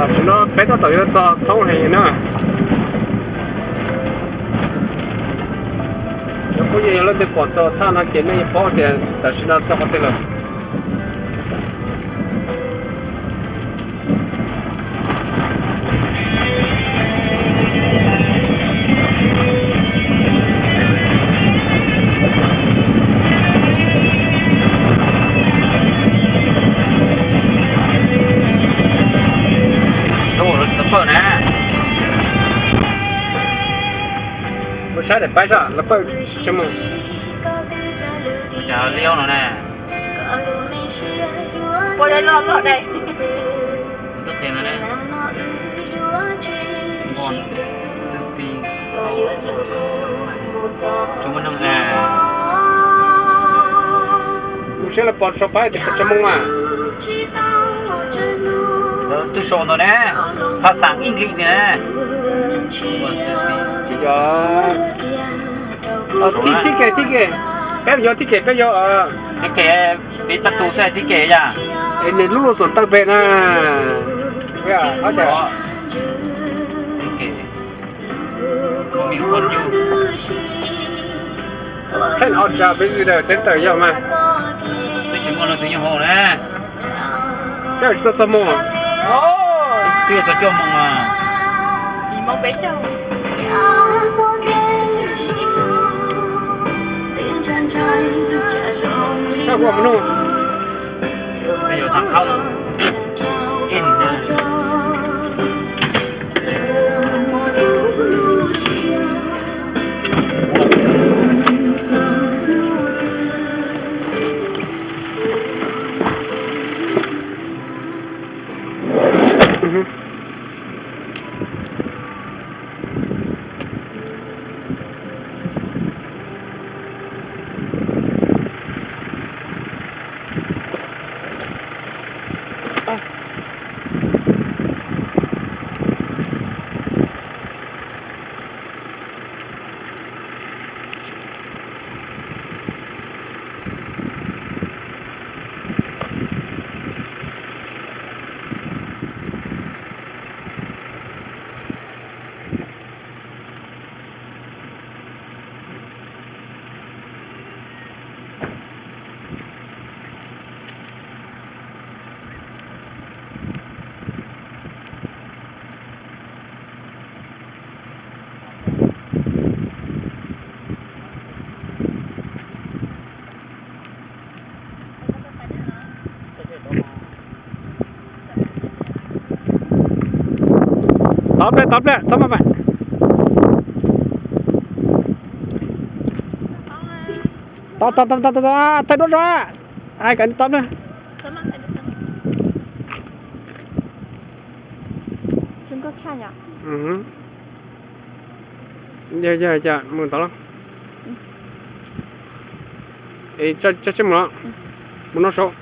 Tam sim no peb tab tom yuav txog thoob heev na. Cov phooj ywg yog leej twg pom txog thaj no ces nej yuav paub tias tam sim no txog qhov twg lawm. Tuaj ua lawv tsis tau pawj na. Ua saib daim paib saib lawv pawj tsis tshua mus. Cas liab no ne. Pua dai loj loj dai. Tub qhe ntawd ne. Npog xwb pi. Tsis muaj neeg. Mus saib lawv pom sau paib tias pom tsis mus mas. Lawv twb sau ntawd ne, phas xas English ne. Tib, tib ke, tib ke. Peb yog tib ke, peb yog. Tib ke, peb pab tu xwb tib ke yom. Es nws lub luag xom tawj pem na. Tib ke. Pheej ho tsa peb zis daws xeeb tawm yog mas. Peb tsis muaj leej twg nyob hauv na. Peb tsis tau txog mus. Twb yog txog cuaj moos mas. Sab kuv mus no. Peb yuav tag qhawb. Tov pliaj, tov pliaj, txhob maj mam. Tov, tov, tov, tov, thaij duab tso. Ai, kawm tov pliaj. Yog, yog, yog, mus tod los. Tso tseg mus los. Mus no saud.